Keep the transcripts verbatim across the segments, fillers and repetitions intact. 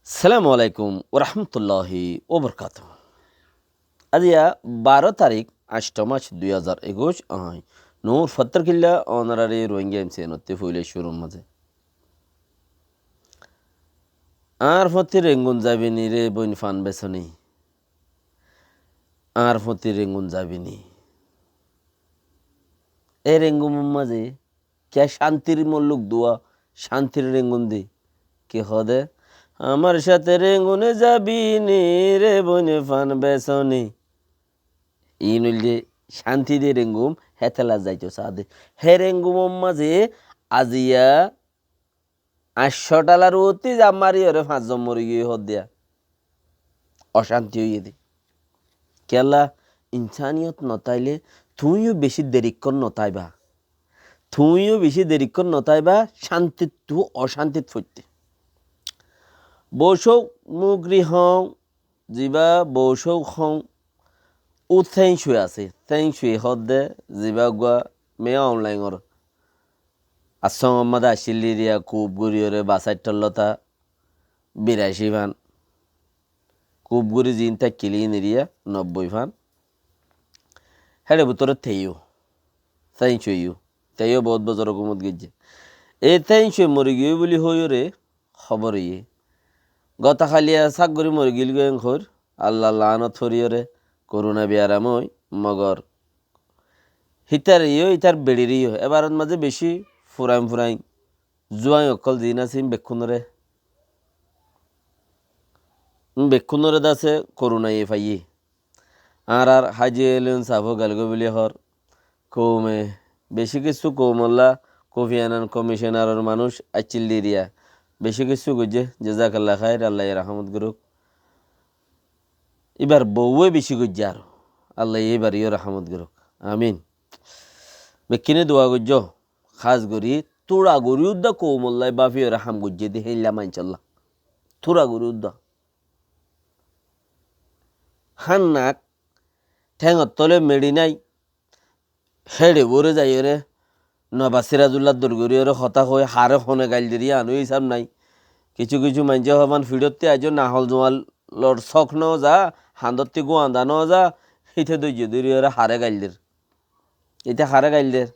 Assalamu alaikum warahmatulláhi wabarakátuhu. Aijja baró tarík, añctho mac, dui házar ekuic, añí Nur Fattar Killa ónorare Rohingya M C N ottú foila cúrur mazé. Añár fóti rengun zaibini re boin fan besoni. Añár fóti rengun zaibini. E rengun mazé kiyá cántir mulluk dua, cántir rengun di. Ki hoó de? Amár cáte rengune zaibini re boin fan besoni. Iín óilde cánti de rengum, hétela zaito saá de. Hé rengumor mazé aijja añctho thalar uottí zam mari ore fañszon mori giyói hoó de. Ocánti óiye de. Kiyólla, insaniyot no táile tuñí yó beci derikkón no táiba. Tuñí yó beci derikkón no táiba, cántittú ocántit foitte. Bosók mugri hoó, zibá bosók hoó, ú Feng Shui asé. Feng Shui hoó de zibá uggúa mea online or. Assongor mazé accíl eriya kub gorí ore basáittor lóta birací fan. Kub gorí ziín táikkil iín eriya nobboi fan. Héçe bútore teyó, Feng Shui yó, teyó bout bosór hókumot goijjé. E Feng Shui mori giyói buli hoiyóre hóbor óiye. Gotá hailla sak gorí mori giyói en hoóir, Allar laánot foriyóre, koruna biyaram ói, mogor hítareyó, hítar beçireyó, e barot mazé beci furain furain zuain ókkol ziín asé, ín bekkúnore, ín bekkúnore de asé korunaye faiyé. Añárar Háji Eliyon sáfo gelgói buli hoór, koume, beci kessú koumolla Kofi Annan Komishonar or manúic accíl de eriya, beci kessú goijjé, jazakalla háir, Allaye rahámot gorók. Íbar bouwe beci goijjé aró, Allaye íbareyó rahámot gorók. Amin. Bekkúne dua goijjó, hás gorí túra gorí udda koumolla báfi ore ham goijjé de héilla maincólla. Túra gorí udda. Hánnak théngor tole meçi nái, héçe bóre zaiyóre, Nobas Sirazulla dor goríyore hotá hoói, haré hone gail der yían ó hísab nái. Kissú kissú maincé hoófan fiçótti aijjó nahol zuañlor sók no za, hañdótti gúañda no za, híte dóijje dóriyoré haré gail der. Íte haré gail der.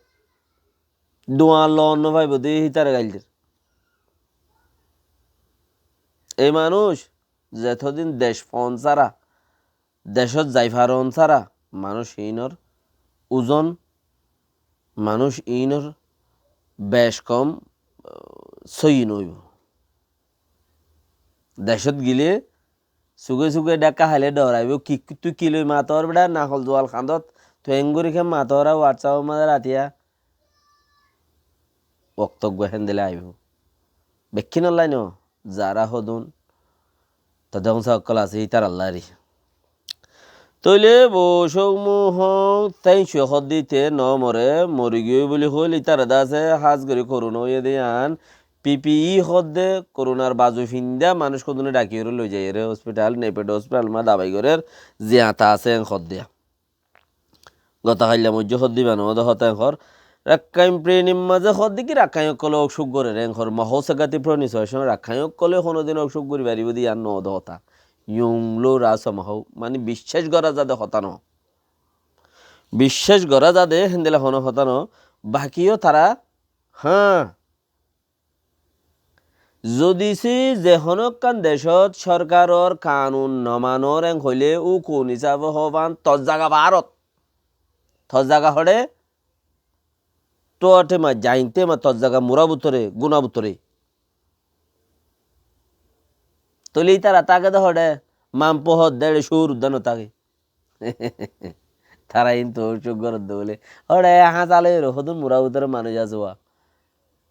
Duañ loon no faibóu de hítare gail der. Ei manúic zetodin dec foón sára, decót zai faron sára, manúic iínor uzon, manúic iínor bec kom, ah, sóiyi no óibou. Decót gilé suge suge dhákka háile dhoraibóu, ki, tui ki loi mator beça, nahol zual hañdót, tui engorí ken mator, WhatsApp or mazé ratiya. Wokto uggúa héndilla aibóu. Bekkúnolla no, zará hodún, todde hon sa ókkol asé, ítarallá eri. Tóile bosók mu hoóñ, Feng Shui hoódde íte no more, mori giyói buli hoóil, ítare de asé, hás gorí koruna óiye de yían, P P E hoódde, korunar bazu findá, manúic hodúne dhakiyóre loi zaiyóre hospital, NAPED hospital ma dabai gorér, ziañta asé en hoódde. Gotá hailla moijjé hoódde íba noóde hotá en hoór. Rakkáin Prinir mazé hoódde ki Rakkáin ókkolé óuk cúk gorér en hoór. Mahóu Segati Prince Association Rakkáin ókkolé honódin óuk cúk gorí faribóu de yían noóde hotá. Yung lou rasó mahóu. Mani biccác gorá zade hotá noó. Biccác gorá zade héndilla honó hotá noó. Bakiyó tará, hañ, zodi si ze honó ekkán decót sorkaror kanun no manor en hoilé, u kun hísafe hoófan tor zaga baárot. Tor zaga hoçé? Tuáñte ma, zainte ma, tor zaga mura bútore, gúna bútore. Tóile ítara táke de hoçé? Mampu hoódde eçé cóur uddá no táke. Tará kintu óuk cúk gorédde bóle. Óre, háñsa loiyóre hodún mura bútore manúic asé wa.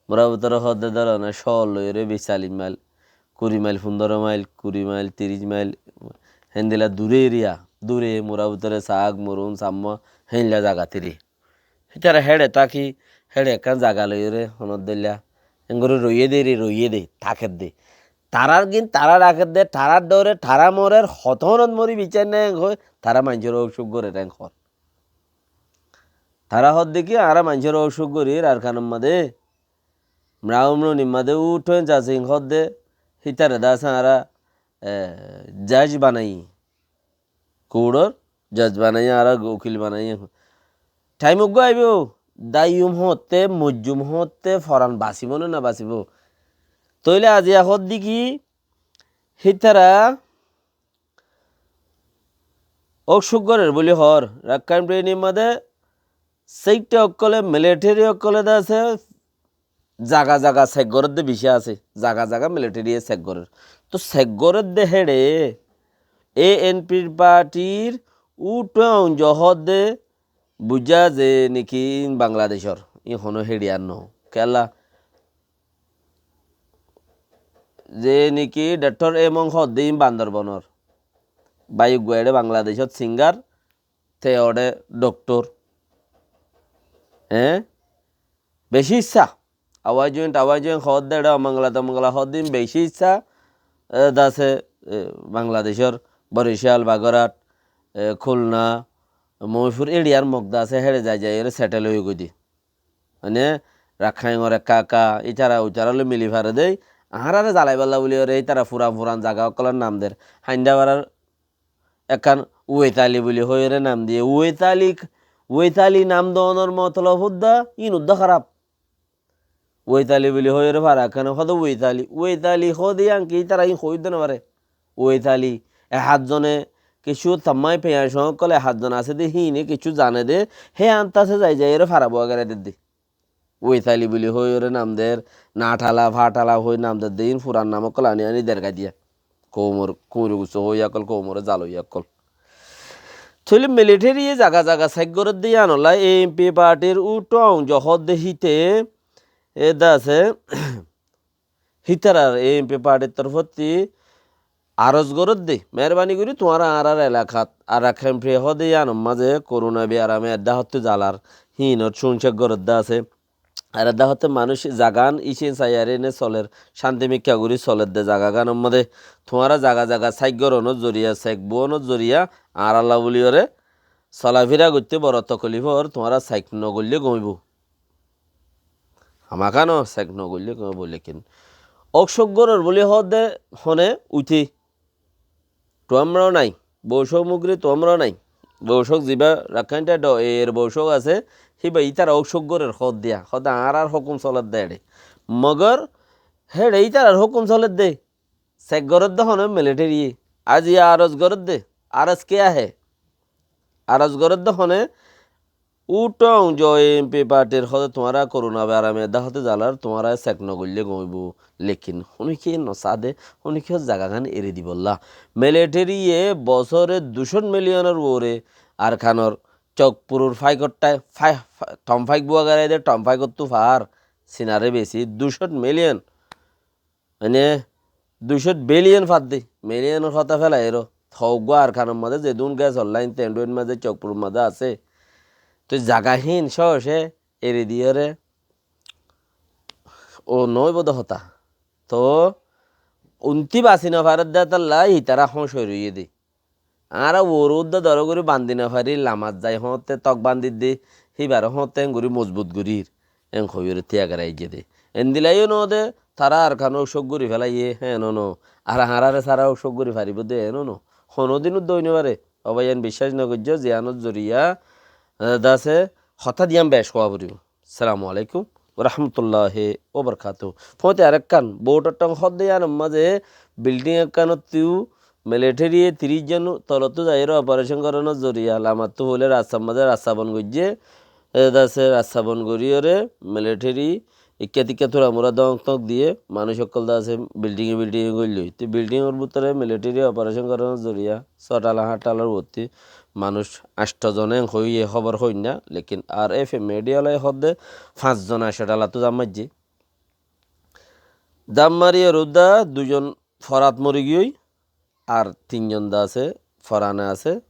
Mura bútore hoódde dóro na, cóor loiyóre bic callic mail, kuri mail, fundóro mail, kuri mail, tiríc mail, héndilla duré eriya, duré mura bútore Saák, Murún, Sammúa, héndilla zagat eri. Ítara héçe táki, héçe ekkán zaga loiyóre, honóddoilla. Engorí roiyé de eri, roiyé de, tákedde. Tarár gín tará rakédde, tarár dhóre, tará morér, hotó honót mori biccár nái en hoói, tará maincór óuk cúk gorér en hoór. Tará hoódde ki, añára maincór óuk cúk gorír Arkanor mazé. Mraumrunir mazé úthóin zasing hoódde, hítare de asé añára eh, judge banaiye. Kuçor judge banaiye, añára ukil banaiye. Time uggúa aibó, daiyum hoótte, moijjum hoótte, foran basibó né no basibó? Tóile aziya hoódde ki, hítara óuk cúk gorér buli hoór, Rakhine State or mazé military ókkole de asé, zaga zaga sek gorédde beci asé, zaga zaga military ye sek gorér. Tóu sek gorédde héçe, A N P partyr úthu aunjo hoódde buijjá ze niki ín Bangladecór, ín honó héçiyar no. Kiyólla? Ze niki Doctor Emong hoódde ín Bandorbonor. Bái uggúa eçé Bangladecót singer, te eçé doctor. Eé? Beci issá. Awajoin tawajoin hoódde eçé omongla tomongla hoódde ín beci issá. E, de asé, e, Bangladecór Borical, Bagorat, e, Khulna, Moifur éçiyar mok de asé, héçe zai zaiyóre settle ói giyé de. Mane, Rakhainor ekka ekka, ítara uitara loi mili fare dé, añárare zalaibálla buliyóre ítara furan furan zaga ókkolor nam der. Haindafarar ekkán Weitali buli hoiyóre nam diyé. Weitali, Weitali nam doonor motolob uddá, ín uddá háraf. Weitali buli hoiyóre fara ekkán hoó dé Weitali. Weitali hoó dé yían ki ítara ín hoói uddá no fare. Weitali, e hát zone kessú tammái peyañc ókkol e hát zon asé dé, híine kessú zane dé, hé ántasé zai zaiyóre fara búa gerai der dé. Weitali buli hoiyóre nam der, Nathala, Fathala hoi nam der de, ín furan nam ókkol ani ani dergái diya. Koumor, koumor gusso hoiya ókkol, koumoré zaloiya ókkol. Tóile military ye zaga zaga sek gorédde yíanolla A N P partyr úthu aunjo hoódde híte, e de asé, hítarar A N P partyr torfótti aros gorédde, meherbani gorí tuáñra añárar elakat Arakan Free hoódde yíanor mazé korona biyaram edde hoótte zalar, híinor cúncek gorédde asé. Ar edde hoótte manúic zagan ícin saiyaré ene soler, cánti mikká gorí soledde zagagánor mazé. Tuáñra zaga zaga sek gorónor zoriya, sek buónor zoriya, añáralla buliyóre solafira goitté boro tokolif ór, tuáñra sek nogoillé gom óibo. Hamakano sek nogoillé gom óibo, lekin óuk cóuk gorér buli hoódde hone uite. Tuámrao nái, bou cóuk mugri tuámrao nái. Bou cóuk zibá Rakhain State or bou cóuk asé, híba ítara óuk cóuk gorér hoóddiya, hoódde añárar hókum solédde eçé. Mogor héçe ítarar hókum solédde. Sek gorédde hone military ye. Aziya aros gorédde. Aros kiyá hé? Aros gorédde hone Úthu aunjo A N P partyr hoódde tuáñra korona biyaram edde hoótte zalar, tuáñra sek nogoillé gom óibo. Lekin honikiyé nosá dé, honikiyé zagagán eri dibolla. Military ye bosóre dui cót miliyonor uore Arkanor Chokpurur faikor thai-, fai-, fa-, thom faik búa gerai dé, thom faikottú far, sinaré besi dui cót miliyon. Mane, dui cót biliyon fadde, miliyonor hotá félai eró. Hoggúa Arkanor mazé zedún gas online, tendun mazé, Chokpurur mazé asé. Toi zaga hín cóce eri diyóre, o noóibo de hotá. Toó untí basi nofaredde tolla ítara hóñc ói roiyé de. Añára uoru údda doró gorí bandi nofarir, lamat zai hoóñtte tok bandidde, híbaré hoóñtte engorí mozbut gorír, en hoiyóre tíyagar aijjé dé. Endilla yó noó dé, tará Arkan óuk cóuk gorí félaiyé, héen ó noó. Ar añáráre sára óuk cóuk gorí faribó dé, héen ó noó. Honódin údda ói nofaré. Ó báiyain, biccác nogoijjó, ziyánor zoriya, e, de asé, hotá diyan bec hoó foribó. Assalamu alaikum wa rahmatullahi wa barakatuhu. Fóñti arekkán, bout ottóng hoódde yíanor mazé bilding ekkánottu military ye tiríc zon tolottú zaiyóre operation gorónor zoriya lamattú hoilé rastar mazé rasta bon goijjé, e, de asé rasta bon goríyore military ikká tikká turamura dóñk tóñk diyé, manúic ókkol de asé bildinge bildinge goillói. Te bildingor bútore military operation gorónor zoriya só thala háñt thalar uottí manúic ancto zone hoiyé hóbor hoinna, lekin R F A media loi hoódde fañs zon ancto thalattú zam maijjé. Zam mariyóre údda dui zon forat mori giyói, ar tin zon de asé, forane asé.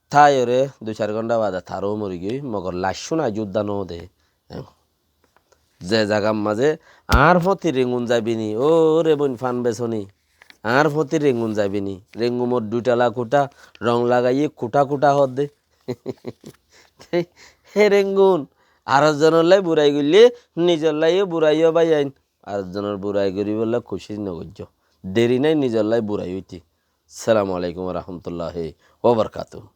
Táiyore dui sair gónta bade taró mori giyói, mogor laccún aijjó údda noó dé. Ze zagar mazé añár fóñti rengun zaibi ni, ó re boin fan besó ni, añár fóñti rengun zaibi ni, rengumor dui thala kuthá, rong lagaiyé kuthá kuthá hoódde. Hé rengun, ar zonor lai burai goillé, nizor lai yó burai yó báiyain, ar zonor burai goríbolla kucíc nogoijjó. Deri nái nizollái burai óite. Assalamu alaikum wa rahmatullahi wa barakatuhu.